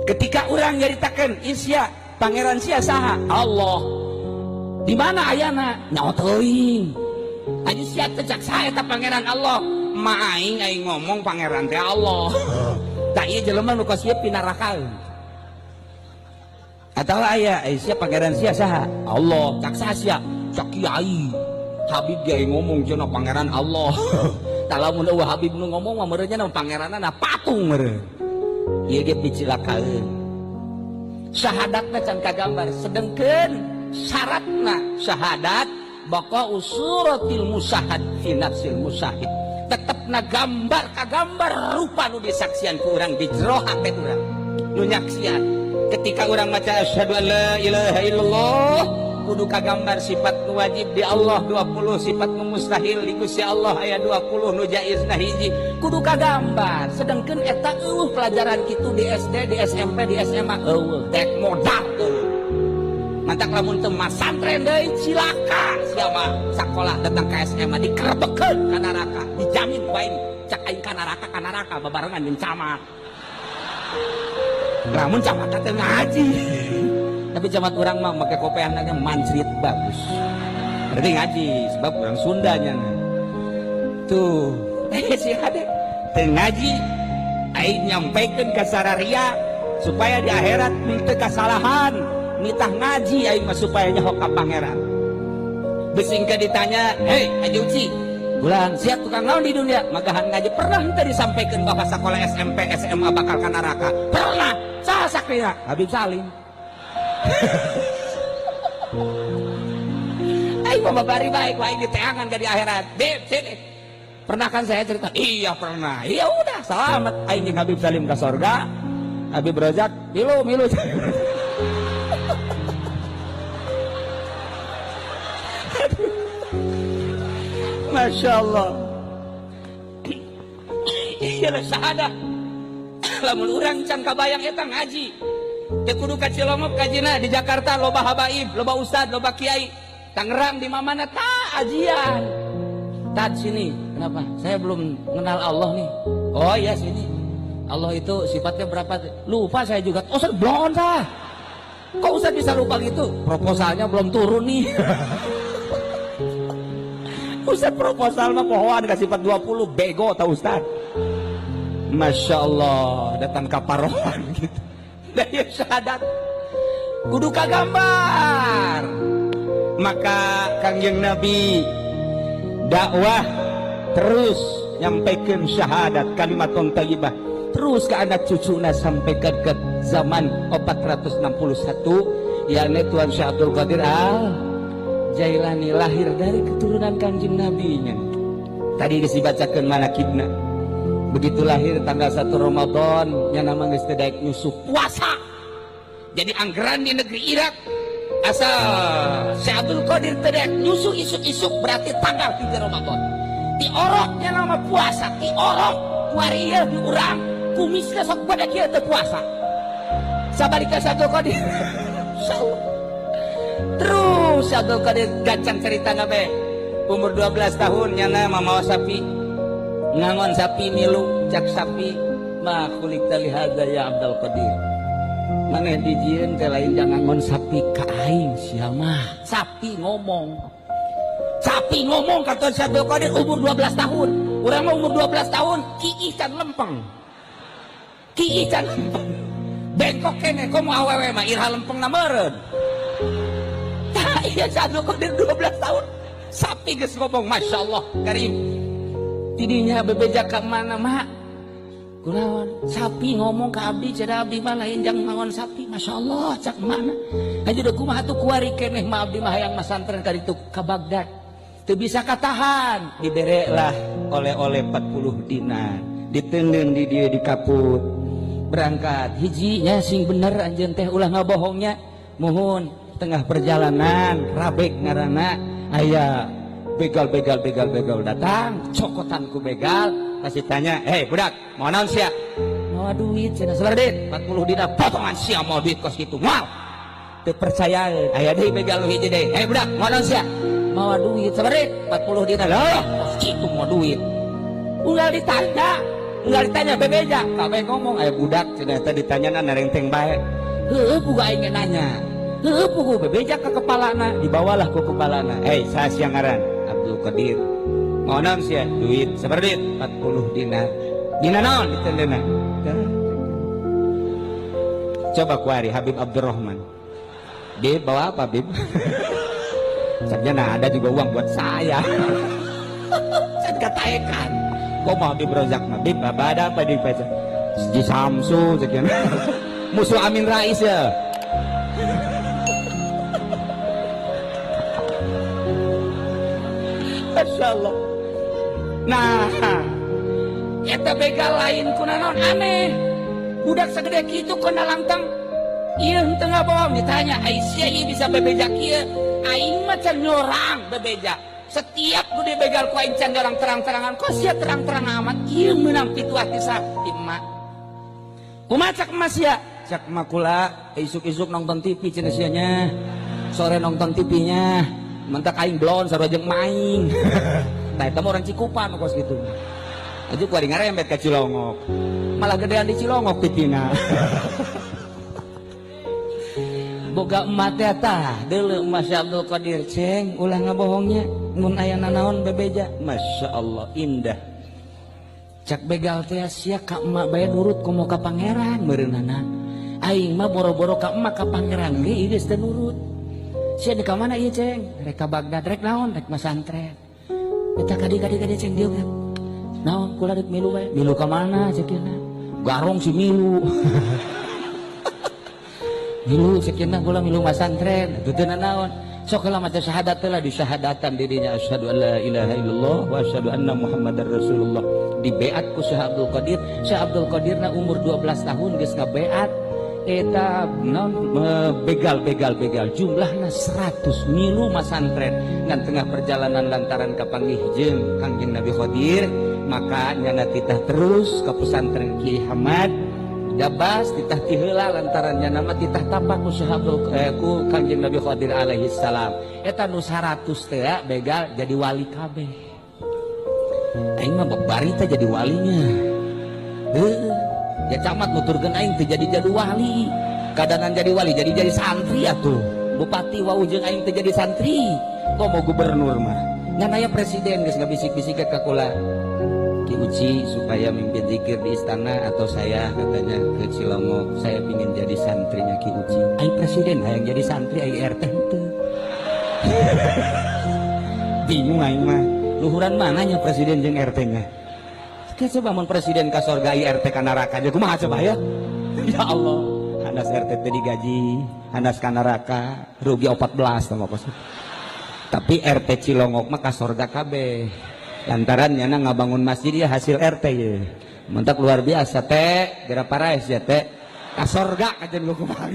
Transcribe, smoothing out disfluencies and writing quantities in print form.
Ketika urang nyaritakeun sia pangeran sia saha? Allah. Di mana ayana? Nyaho teuing. Aja sia teh cak saha eta pangeran Allah? Ma aing aing ngomong pangeran teh Allah. Tak ieu jelema nu kos ieu pinarakaeun. Atawa aya sia pangeran sia saha? Allah. Cak saha sia? Cak kiai. Habib ge ngomong cenah pangeran Allah. Tah lamun eueuh Habib nu ngomong mah meureun nya pangeranna patung meureun. Ieu ge picilakaeun. Syahadatna can kagambar, sedengkeun syaratna syahadat baqa usuratil musahad fi nafsil musahid. Tetepna gambar kagambar rupa nu disaksian ku urang di jero hate urang. Nu nyaksian ketika urang maca asyhadu an la ilaha illallah kudu kagambar sifat nu wajib di Allah 20, sifat nu mustahil di Gusti Allah aya 20, nu jaizna hiji kudu kagambar. Sedengkeun eta eueuh pelajaran kitu di SD, di SMP, di SMA eueuh, dek modal eueuh. Mantak lamun teu masantren deui cilaka sia mah sakola datang ka SMA dikerebekeun ka neraka, dijamin bae cak aing ka neraka babarengan jeung camat. Lamun camat teh ngaji. Tapi camat urang mah make kopeahna ge mancrit bagus. Berarti ngaji sebab urang Sundanya. Tuh, si hade teu ngaji aing nyampaikan ka sararia supaya di akhirat teu kasalahan. Nitah ngaji aing mah supaya nyaho ka pangeran. Besingka ditanya, "Hei, Haji Uci, bulan siap tukang naon di dunia?" Magahan ngaji pernah henteu disampaikan bahwa sekolah SMP, SMA bakal ka neraka. Pernah. Saha sakrina? Habib Salim. Aing mah babari baik wae diteangan ka di akhirat. Beb, sini. Pernah kan saya cerita? Iya pernah. Iya udah, selamat aing jeung Habib Salim ka sorga. Habib Rozak milu milu. Masya Allah. Iya syahadah. Lamun urang can kabayang eta ngaji. Teu kudu ka Cilongok kajina di Jakarta loba habaib, loba ustad, loba kiai. Tangerang di mana-mana ta ajian. Tad sini, kenapa? Saya belum kenal Allah nih. Oh iya sini. Allah itu sifatnya berapa? Lupa saya juga. Oh, Ustaz blon sah. Kok Ustaz bisa lupa gitu? Proposalnya belum turun nih. Ustaz proposal mah pohoan kasih sifat 20, bego tau Ustaz. Masya Allah, datang kaparohan gitu. Dari syahadat kudu kagambar. Maka Kangjeng Nabi dakwah terus nyampaikan syahadat kalimatun thayyibah terus ke anak cucuna sampai ke zaman 461 yakni Tuan Syekh Abdul Qadir Al Jailani lahir dari keturunan Kangjeng Nabi nya. Tadi geus dibacakeun manakibna. Begitu lahir tanggal 1 Ramadan nya nama geus teu daek nyusup puasa. Jadi anggaran di negeri Irak asal Syekh Abdul Qadir teu daek nyusu isuk-isuk berarti tanggal 3 Ramadan. Dioroknya nama puasa, diorok kuari ieu di urang kumisna sok badak ieu teu puasa. Sabalika Syekh Abdul Qadir. Insyaallah. Terus Syekh Abdul Qadir gancang ceritana be. Umur 12 tahun nyana mamawa sapi. Ngangon sapi milu cak sapi ma khuliqta li hadza ya Abdul Qadir. Maneh dijieun teh lain jangan ngangon sapi ka aing sia mah. Sapi ngomong. Sapi ngomong ka Tuan Syekh Abdul Qadir umur 12 tahun. Urang mah umur 12 tahun kiih can lempeng. Kiih can lempeng. Bengkok keneh komo awewe mah iraha lempengna meureun. Tah ieu Syekh Abdul Qadir 12 tahun. Sapi geus ngomong Masya Allah Karim. Tidinya bebeja ka mana mak? Kunaon? Sapi ngomong ka abdi cenah abdi mah lain jang mangon sapi. Masya Allah cak mana? Haji deuk kumaha atuh kuari keneh mah abdi mah hayang masantren ka ditu ka Baghdad. Teu bisa katahan, dibere lah oleh-oleh 40 dinar. Diteundeun di dieu di kaput. Berangkat hijinya sing bener anjeun teh ulah ngabohongnya. Muhun tengah perjalanan rabek ngaranna aya begal begal begal begal datang cokotan ku begal kasih tanya, "Hei budak, mau naon sia?" Mau duit cenah sabar duit 40 dinar potongan sia mau duit kos kitu. Moal. Teu percaya aya deui begal nu hiji deui. "Hei budak, mau naon sia?" Mau duit sabar duit 40 dinar. Loh, kos kitu mau duit. Unggal ditanya. Enggak ditanya bebeja, kabeh ngomong aya budak cenah eta ditanyana narengteng bae. Heueuh pugu aing nanya. Heueuh pugu bebeja ka kepalana, dibawalah ku kepalana. Hei, saha sia ngaran? Abdul Qadir. Mau naon sia? Duit. Sabaraha duit? 40 dinar. Dina naon ditendena? Coba kuari Habib Abdurrahman. Bib, bawa apa, Bib? Sarjana ada juga uang buat saya. Saya katakan. Kok mau Habib Rozak mah? Bib, apa ada apa di baca? Di Samsu sekian. Musuh Amin Rais ya. Masya Allah. Nah, eta begal lain kunaon aneh. Budak segede kitu kena langtang. Ieu henteu ngabohong ditanya, ai sia ieu bisa bebeja kieu? Aing mah can nyorang bebeja. Setiap gede begal ku aing can nyorang terang-terangan. Kok sia terang-terang amat? Ieu meunang pituah ti sakti emak. Kumaha cak emak sia? Cak emak kula isuk-isuk nonton TV cenah sia nya. Sore nonton TV-nya. Mentak aing blon sarua jeung maing. Tah eta mah orang Cikupa nu kos kitu. Aju ku ari ngarembet ka Cilongok. Malah gedean di Cilongok TV-na. Boga emak teh tah deuleu Mas Abdul Qadir ceng ulah ngabohongnya mun aya nanaon bebeja. Masya Allah indah. Cak begal teh sia ka emak bae nurut komo ka pangeran meureunana. Aing mah boro-boro ka emak ka pangeran ge ieu geus teu nurut. Sia di ka mana ieu ceng? Rek ka Baghdad rek naon? Rek masantren. Eta kadi-kadi ceng dieu kan. Naon kula rek milu bae. Milu ka mana cek ieu? Garong si milu. Milu sekian kula milu masantren. Teu teu naon. Sok heula maca syahadat teh lah disyahadatan dirinya asyhadu alla ilaha illallah wa asyhadu anna muhammadar rasulullah. Dibeat ku Syekh Abdul Qadir. Syekh Abdul Qadir na umur 12 tahun geus ngabeat eta non begal jumlahna 100 milu masantren ngan tengah perjalanan lantaran kapanggih jeung Kangjeng Nabi Khadir maka nyana titah terus ka pesantren Ki Hamad Dabas titah ti heula lantaran nyana mah titah tapak ku Syekh Abdul ku Kangjeng Nabi Khadir alaihi salam eta nu 100 teh begal jadi wali kabeh. Aing mah babari teh jadi walinya. Heuh, ya camat nuturkeun aing teh jadi wali. Kadanan jadi wali jadi santri atuh. Bupati wau jeung aing teh jadi santri. Komo gubernur mah. Ngan aya presiden geus ngabisik-bisik ka kula. Ki Uci supaya mimpin zikir di istana atau saya katanya ke Cilongok, saya pingin jadi santrinya Ki Uci. Ai presiden hayang jadi santri ai RT henteu. Bingung aing mah. Luhuran mananya presiden jeung RT-nya? Coba mun presiden ka sorga ai RT ka neraka aja kumaha coba ya? Ya Allah, hanas RT teh digaji, hanas ka neraka rugi 14 tah mah. Tapi RT Cilongok mah ka sorga kabeh. Lantaran nyana ngabangun masjid ya hasil RT ya. Mentak luar biasa teh, geura paraes ya teh. Ka sorga kajen lu kumaha.